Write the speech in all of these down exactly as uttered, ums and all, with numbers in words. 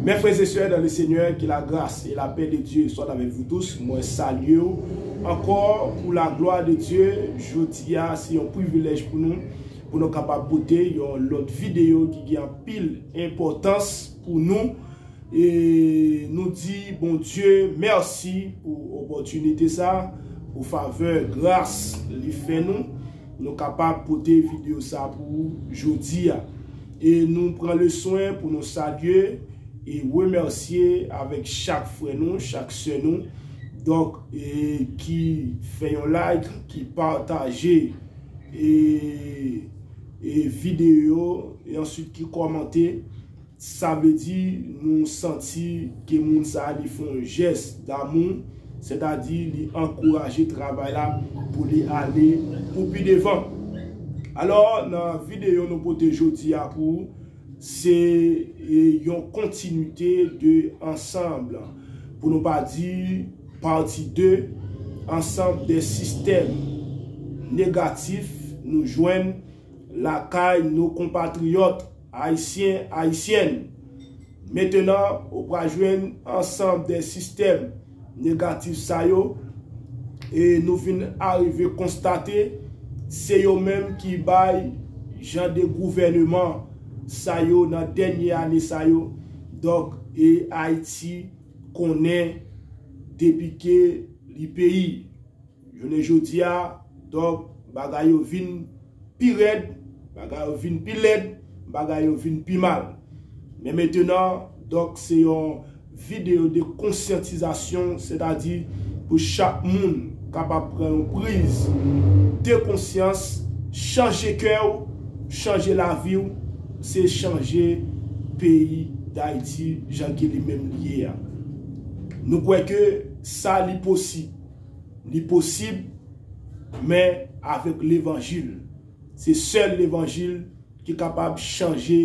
Mes frères et sœurs dans le Seigneur, que la grâce et la paix de Dieu soient avec vous tous. Mwen salye w ankò pour la gloire de Dieu. Jodi a, se yon privilèj pou nou, pou nou kapab pote yon lòt videyo ki gen anpil enpòtans pou nou. E nou di Bondye mèsi pou opòtinite sa, pou favè, gras li fè nou. Nou kapab pote videyo sa pou jodi a. E nou pran le swen pou nou salye e remèsye avèk chak frè nou, chak sè nou. Donk, e ki fè yon like, ki pataje e, e videyo, e answit ki kòmante. Sa vle di nou santi ke moun sa a li fè yon jès damou, sètadi li ankouraje travay la pou li ale pou pi devan. Alò, nan videyo nou pote jodi a pou ou, se e, yon kontinite de ansanm, pou nou pa di pati de, ansanm de sistèm negatif nou jwenn lakay nou konpatriyòt ayisyen, ayisyèn. Mentenan, ou pral jwenn ansanm de sistèm negatif sa yo, e nou vin arive konstate se yo menm ki bay jan de gouvèneman sa yo nan dènye ane sa yo. Donk, e Ayiti konnen depi ke li peyi. Jounen jodi a, donk, bagay yo vin pi rèd, bagay yo vin pi lèd, bagay yo vin pi mal. Men mentenan, donk, se yon videyo de konsyantizasyon, sètadi pou chak moun kapab pran yon priz de konsyans, chanje kè w, chanje lavi w, se chanje peyi Dayiti jan ke li menm li ye a. Nou kwè ke sa li posib. Li posib, men avèk levanjil. Se sèl levanjil ki kapab chanje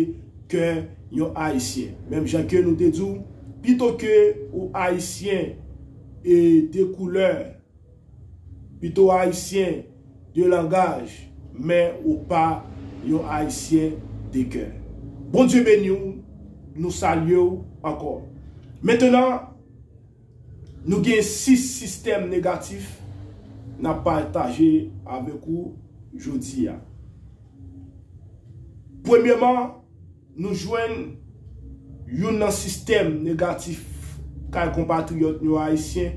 kè yon Ayisyen. Menm jan ke nou te di w, pito ke ou Ayisyen e de koulè, pito Ayisyen de langaj, men ou pa yon Ayisyen de kè. Bondye beni w, nou salye w ankò. Mentenan, nou gen sis sistèm negatif n ap pataje avèk ou jodi a. Premyèman, nou jwenn youn nan sistèm negatif kay konpatriyòt nou ayisyen.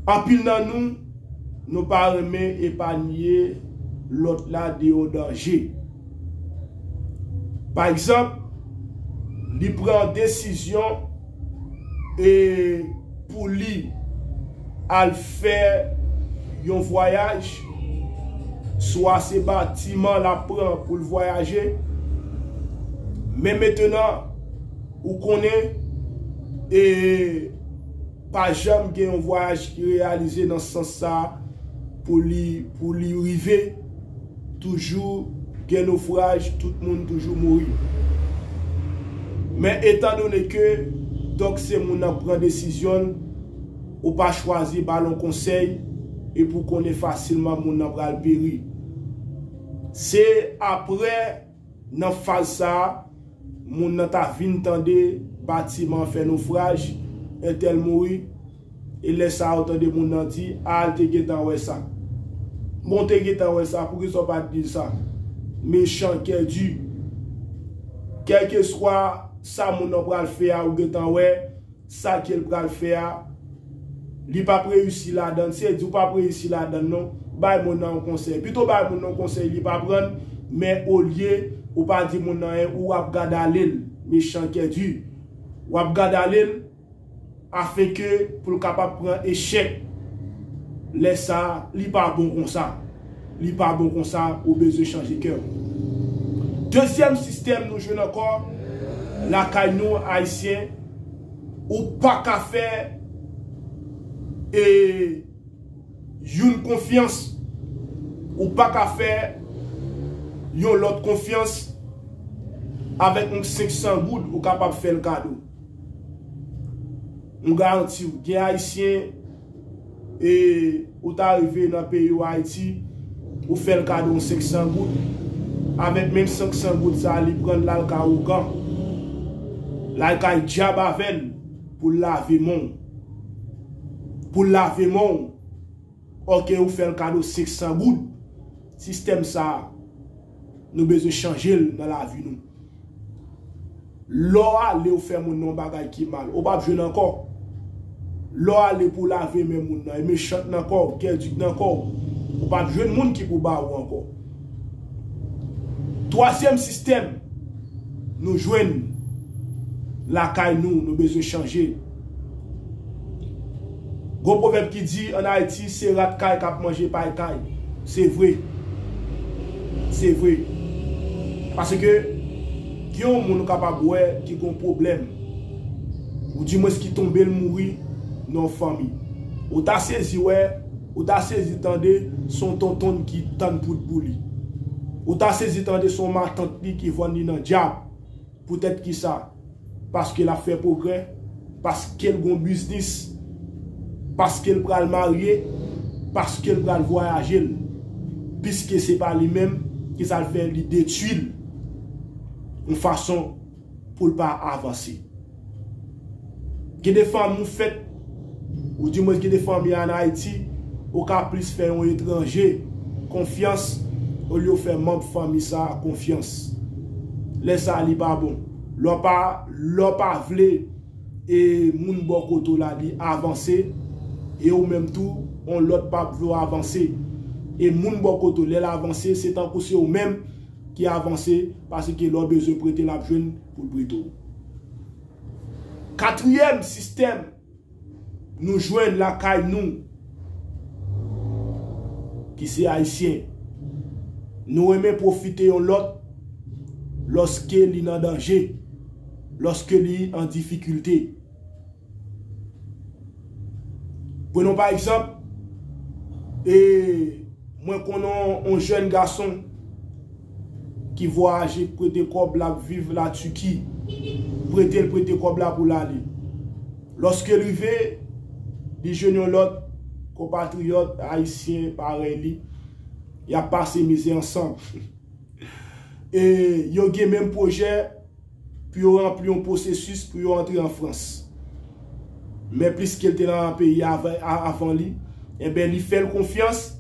Anpil nan nou, nou pa renmen epanye lòt la de yon danje. Pa egzanp, li pran desizyon e pou li al fè yon vwayaj, swa se batiman l ap pran pou l vwayaje. Men mentenan, ou konnen, e pa janm gen yon vwayaj ki reyalize nan sans sa a pou li, pou li rive. Toujou gen nofraj, tout moun toujou mouri. Men etandone ke, donk, se moun nan pran desizyon l, ou pa chwazi ba l yon konsèy, epi w konnen fasilman moun nan pral peri. Se apre, nan faz sa a, moun nan ta vin tande batiman an fè nofraj, entèl mouri, e lè sa a ou tande moun nan di, "A, l te gentan wè sa." Bon, w te gentan wè sa, poukisa w pa t di l sa? Mechan, kè di. Kèlkeswa sa moun nan pral fè a, ou gentan wè sa ke l pral fè a, li p ap reyisi ladan l. Se di w p ap reyisi ladan l non. Bay moun nan yon konsèy. Pito bay moun nan yon konsèy, li pa pran l, men olye ou pa di moun nan anyen, ou ap gad ale l. Mechan, kè di. W ap gad ale l, afenke pou l kapab pran echèk. Lè sa a, li pa bon konsa. Li pa bon konsa, ou bezwen chanje kè w. Dezyèm sistèm nou jwenn ankò lakay nou, Ayisyen, ou pa ka fè, e, youn konfyans, ou pa ka fè yon lòt konfyans. Avèk yon senk san goud, ou kapab fè l kado. M garanti w, gen Ayisyen, e ou ta rive nan peyi w Ayiti, ou fè l kado yon senk san goud. Avèk menm senk san goud sa a, li pran l al ka ougan. L al kay dyab avè l pou l lave men w. Pou l lave men w. Oke, ou fè l kado senk san goud. Sistèm sa a, nou bezwen chanje l nan lavi nou. Lè w ale, ou fè moun nan yon bagay ki mal, ou p ap jwenn ankò. Lè w ale pou w lave men moun nan, e mechant nan kò w, kèdik nan kò w, ou p ap jwenn moun ki pou ba ou ankò. Twazyèm sistèm nou jwenn lakay nou, nou bezwen chanje. Gon pwovèb ki di, ann Ayiti, se rat kay k ap manje pay kay. Se vre. Se vre. Paske gen yon moun ou kapab wè ki gon pwoblèm. Ou dimwens ki tonbe l mouri nan yon fanmi. Ou ta sezi wè, ou ta sezi tande se yon tonton ki tann poud pou li. Ou ta sezi tande se yon matant li ki vann li nan dyab. Poutèt kisa? Paske l ap fè pwogrè, paske l gon biznis, paske l pral marye, paske l pral vwayaje l. Piske se pa li menm, kisa l fè? Li detwi l yon fason pou l pa avanse. Gen de fanmi ou fèt, ou dimwens gen de fanmi ann Ayiti, ou ka plis fè yon etranje konfyans olye w fè manm fanmi sa a konfyans. Lè sa a, li pa bon. Lè w pa, lè w pa vle e moun bò kote w la li avanse, e ou menm tou, yon lòt p ap vle w avanse. E moun bò kote w, lè l avanse, se tankou se ou menm ki avanse, paske lè w bezwen prete, l ap jwenn pou l prete w. Katriyèm sistèm nou jwenn lakay nou, ki se Ayisyen. Nou renmen pwofite yon lòt lòske li nan danje, lòske li an difikilte. Prenons pa egzanp, e mwen konnen yon jèn gason ki vwayaje, prete kòb, l ap viv Latiki. Prete l, prete kòb la pou l ale. Lòske l rive, li jwenn yon lòt konpatriyòt ayisyen parèy li. Y ap pase mizè ansanm. E yo gen menm pwojè pou yo ranpli yon pwosesis pou yo antre an Frans. Men pliske l te nan peyi a avan, a, avan li, enben, li fè l konfyans,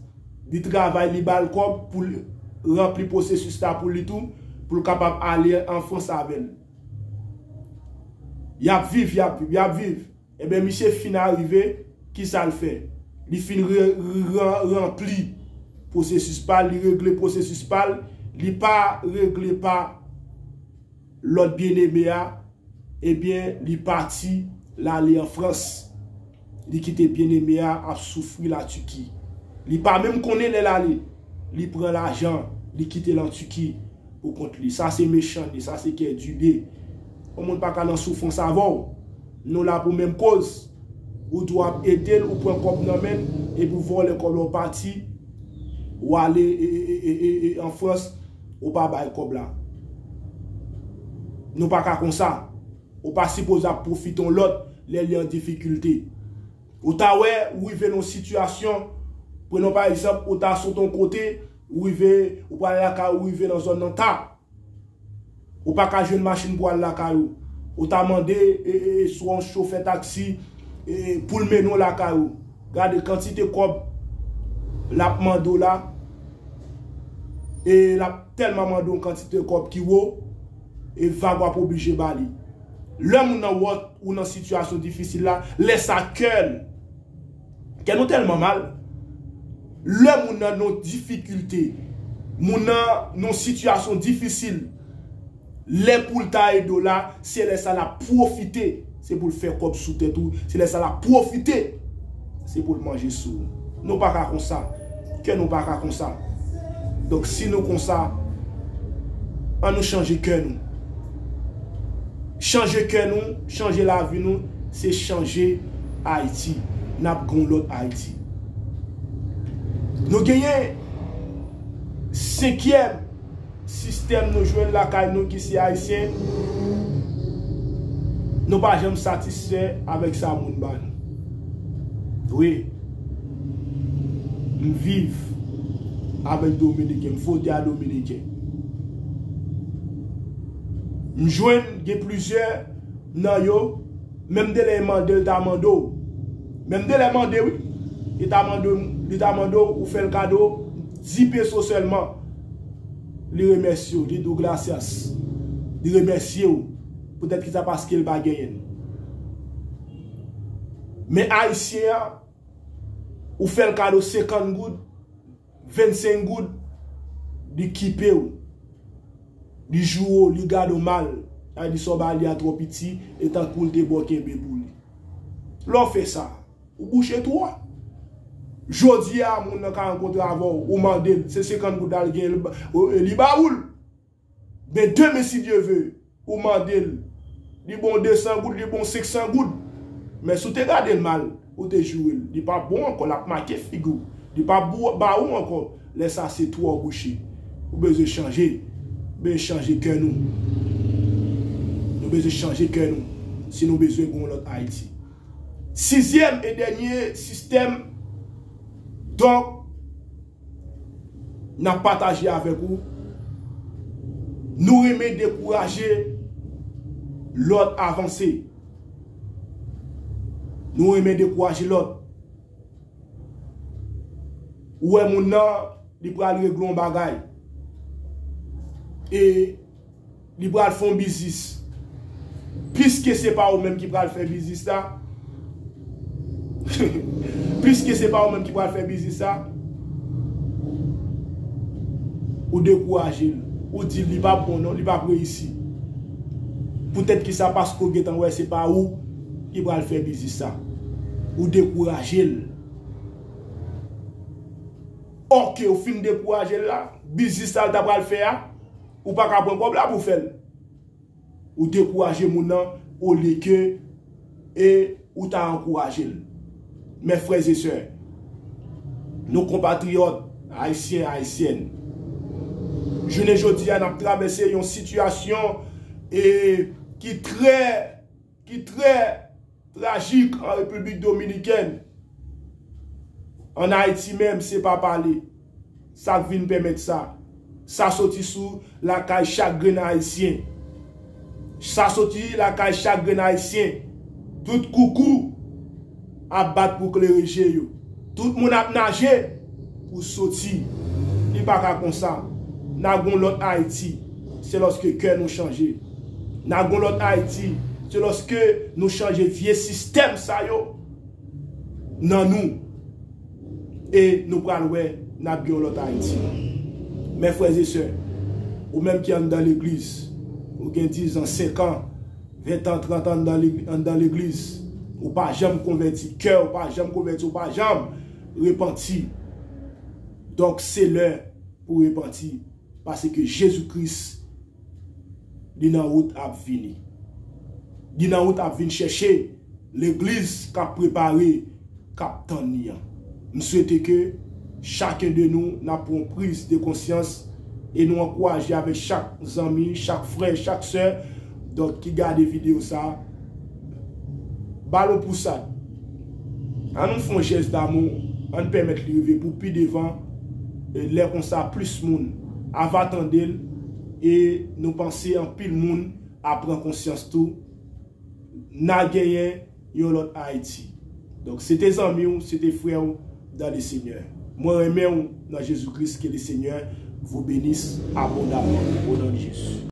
li travay, li ba l kòb pou l ranpli pwosesis la pou li tou, pou l kapab ale an Frans avè l. Y ap viv, y ap viv, y ap viv. Enben, misye fin arive, kisa l fè? Li fin re-, re-, ran-, ranpli pwosesis pa l, li regle pwosesis pa l, li pa regle pa lòt byeneme a, ebyen, li pati, l ale an Frans. Li kite byeneme a ap soufri Latiki. Li pa menm konnen lè l ale. Li pran lajan, li kite l an Tiki pou kont li. Sa se mechan de, sa se kè di de. Yon moun pa ka nan soufrans avè w. Nou la pou menm koz. Ou di w ap ede l, ou pran kòb nan men l, epi w vòlè kòb la, w pati, w ale e, e, e, e, e, e, an Frans, ou pa bay kòb la. Nou pa ka konsa. Ou pa sipoze ap pwofite yon lòt lè li an difikilte. Ou ta wè, ou rive nan yon sitiyasyon, prenons pa egzanp, ou ta sot yon kote, ou rive, ou pral lakay ou, ou rive nan zòn nan ta. Ou pa ka jwenn machin pou al lakay ou. Ou ta mande, e, e, e, swa yon chofè taksi, e, e, pou l mennen w lakay ou. Gade kantite kòb l ap mande w la. E l ap tèlman mande w kantite kòb ki wo, e vag w ap oblije ba li. Lè moun nan wè w nan sitiyasyon difisil la, lè sa kè l, kè nou tèlman mal. Lè moun nan nan difikilte, moun nan nan sitiyasyon difisil, lè pou l ta ede w la, se lè sa l ap pwofite. Se pou l fè kòb sou tèt ou. Se lè sa l ap pwofite. Se pou l manje sou ou. Nou pa ka konsa. Kè nou pa ka konsa. Donk, si nou konsa, ann nou chanje kè nou. Chanje kè nou, chanje lavi nou, se chanje Ayiti. N ap gen yon lòt Ayiti. Nou genyen senkyèm sistèm nou jwenn lakay nou ki se ayisyen, nou pa janm satisfè avèk sa moun ba nou. Wi, m viv avèk Dominiken, m vote a Dominiken. M jwenn gen plizyè nan yo, menm de lè mande l ta mande w. Menm de lè mande wi. Li ta mande, li ta mande w, ou fè l kado di peso sèlman. Li remèsye w, li di w gracias. Li remèsye w. Poutèt ki sa, paske l pa genyen l. Men ayisyen an, ou fè l kado senkant goud, vennsenk goud, li kipe w. Li joure w, li gade w mal. Sa vle di sa w ba li a twò piti, e tankou l te ba w kenbe pou li. Lè w fè sa, ou bouche twou a. Jodi a, moun nan ka rankontre avè w, ou mande l, se senkant goud la l gen, li ba, li ba ou l. Men demen, si Dye ve, ou mande l, li ba w desan goud, li ba w senksan goud. Men si w te gade l mal, ou te joure l, li p ap ba w ankò, l ap make figi w. Li p ap ba w ankò. Lè sa se twò bouche. Ou bezwen chanje. Ou bezwen chanje kè nou. Nou bezwen chanje kè nou. Si nou bezwen gen yon lòt Ayiti. Sizyèm e dènye sistèm, donk, n ap pataje avèk ou. Nou renmen dekouraje lòt avanse. Nou renmen dekouraje lòt. Ou wè moun nan, li pral regle yon bagay. E li pral fè yon biznis. Piske se pa ou menm ki pral fè biznis la, piske se pa ou menm ki pral fè biznis la, ou dekouraje l. Ou di l li p ap bon non, li p ap reyisi. Poutèt ki sa, paske w gentan wè se pa ou ki pral fè biznis la. Ou dekouraje l. Oke, ou fin dekouraje l la, biznis la l ta pral fè a, ou pa ka pran kòb la pou fè l. Ou dekouraje moun nan, olye ke e ou ta ankouraje l. Mes frères et sœurs, nou konpatriyòt ayisyen, ayisyèn, jounen jodi a, n ap travèse yon sitiyasyon e ki trè, ki trè trajik an Repiblik Dominikèn. Ann Ayiti menm, se pa pale. Sa k vin pèmèt sa? Sa soti sou lakay chak grenn Ayisyen. Sa soti lakay chak grenn Ayisyen. Tout koukou ap bat pou klere je yo. Tout moun ap naje pou soti. Li pa ka konsa. N a gon lòt Ayiti. Se lòske kè nou chanje. N a gon lòt Ayiti. Se lòske nou chanje vye sistèm sa yo nan nou. E nou pral wè n ap gen yon lòt Ayiti. Mes frères et sœurs, ou menm ki anndan legliz, ou gen dizan, senkan, ventan, trantan anndan legliz, ou pa janm konvèti, kè ou pa janm konvèti, ou pa janm repanti. Donk, se lè pou repanti, paske Jezi Kris, li nan wout ap vini. Li nan wout ap vin chèche legliz k ap prepare, k ap tann li an. M swete ke chaken de nou n ap pran yon priz de konsyans e nou ankouraje avèk chak zanmi, chak frè, chak sè, donk, ki gade videyo sa a, ba l yon pousad. Ann nou fè yon jès damou, ann pèmèt li rive pou pi devan, e lè konsa plis moun ava tande l, e nou panse anpil moun ap pran konsyans tou, n a genyen yon lòt Ayiti. Donk, se te zanmi w, se te frè w dans le Seigneur. Mwen renmen w nan Jezi Kris, que le Seigneur vous bénisse abondamment au nom de Jésus.